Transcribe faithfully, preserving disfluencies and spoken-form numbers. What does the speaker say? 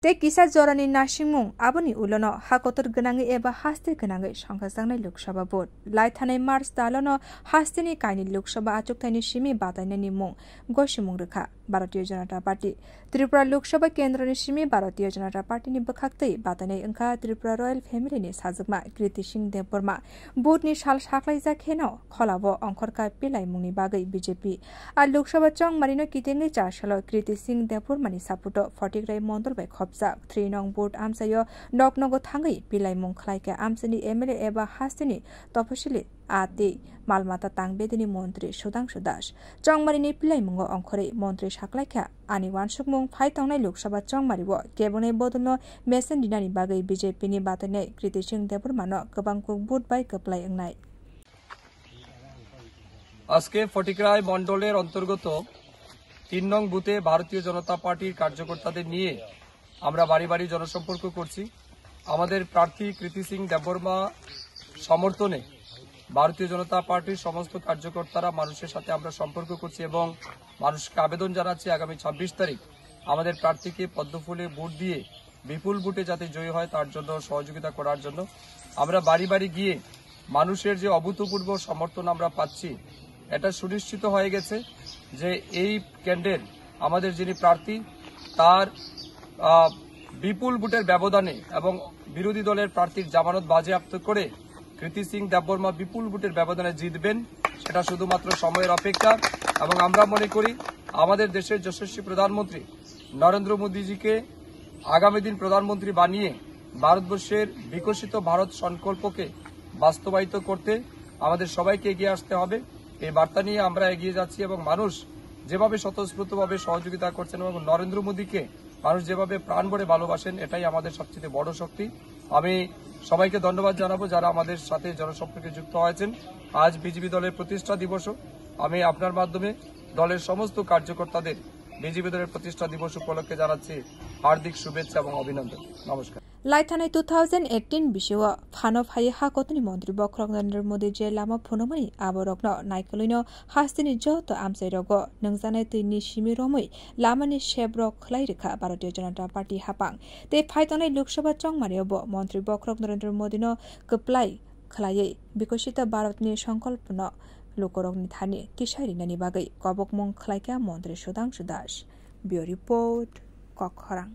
Tei kisa jorani nasingmung, aboni ulono ha kotor gwnangwi eba haste gwnangwi songkhajaknai Lok Sabha vote. Laithanai March talono hasteni kainwi Lok Sabha achukthani simi batainani mung gosimung rwkha Bharatiya Janata Party. Tripura Lok Sabha kendroni simi Bharatiya Janata Party ni bwkhaktwi batainai wngkha Tripura Royal Family ni sajwkma Kriti Singh Debbarma. Vote ni sal saklaijak kheno kholao ongkhorkha pilaimungni bagwi B J P. A Lok Sabha chongmarino kitengwi char salo Kriti Singh Debbarmani saputo Photigrai mondol bai khopjak three nong vote amchaio nok nogo thangwi pilaimung khlaikha amchaini M L A eba hasteni tophosili a tei malmata tangbedini montri Sudhangshu Das. Chongmarini pilaimungo ongkhorwi montri saklaikha ani wansukmung phai tongnai Lok Sabha chongmario kebengni bodolno mesen rinani bagwi B J P ni batainai Kriti Singh Debbarmano kwbang kuk vote bai kwplai wngnai. আজকে ফটিকরায় মণ্ডলের অন্তর্গত তিন নং বুথে ভারতীয় জনতা পার্টির কার্যকর্তাদের নিয়ে আমরা বাড়ি বাড়ি জনসম্পর্ক করছি। আমাদের প্রার্থী কৃতি সিং দেববর্মা সমর্থনে ভারতীয় জনতা পার্টির সমস্ত কার্যকর্তারা মানুষের সাথে আমরা সম্পর্ক করছি এবং মানুষকে আবেদন জানাচ্ছি আগামী ছাব্বিশ তারিখ আমাদের প্রার্থীকে পদ্মফুলে ভোট দিয়ে বিপুল ভোটে যাতে জয়ী হয় তার জন্য সহযোগিতা করার জন্য। আমরা বাড়ি বাড়ি গিয়ে মানুষের যে অভূতপূর্ব সমর্থন আমরা পাচ্ছি, এটা সুনিশ্চিত হয়ে গেছে যে এই কেন্দ্রের আমাদের যিনি প্রার্থী তার আহ, বিপুল ভোটের ব্যবধানে এবং বিরোধী দলের প্রার্থীর জামানত বাজেয়াপ্ত করে কৃতি সিং দেববর্মা বিপুল ভোটের ব্যবধানে জিতবেন, সেটা শুধুমাত্র সময়ের অপেক্ষা। এবং আমরা মনে করি আমাদের দেশের যশস্বী প্রধানমন্ত্রী নরেন্দ্র মোদীজিকে আগামী দিন প্রধানমন্ত্রী বানিয়ে ভারতবর্ষের বিকশিত ভারত সংকল্পকে বাস্তবায়িত করতে আমাদের সবাইকে এগিয়ে আসতে হবে। এই বার্তা নিয়ে আমরা এগিয়ে যাচ্ছি এবং মানুষ যেভাবে স্বতঃস্ফূর্তভাবে সহযোগিতা করছেন এবং নরেন্দ্র মোদীকে মানুষ যেভাবে প্রাণ ভরে ভালোবাসেন, এটাই আমাদের সবচেয়ে বড় শক্তি। আমি সবাইকে ধন্যবাদ জানাবো যারা আমাদের সাথে জনসম্পর্কে যুক্ত হয়েছেন। আজ বিজেপি দলের প্রতিষ্ঠা দিবসও। আমি আপনার মাধ্যমে দলের সমস্ত কার্যকর্তাদের বিজেপি দলের প্রতিষ্ঠা দিবস উপলক্ষে জানাচ্ছি হার্দিক শুভেচ্ছা এবং অভিনন্দন। নমস্কার। Laithanai two thousand eighteen bisio phano phai ha kotoni montri bokhorok Narendra Modi je lama phunukmani aborokno naikolwino hasteni joto amchairogo nungjaknai twi ni simi romwi lamani sebrok khlai rwkha Bharatiya Janata Party hapang. Tei phai tongnai Lok Sabha chongmani bo montri bokhorok Narendra Modi no kwplai khlaiwi Bikosita Bharat ni songkolpono lukurokni thani tisai rinani bagwi kobokmung khlaikha montri Sudhangshu Das. Bureau Report, Kokkhorang.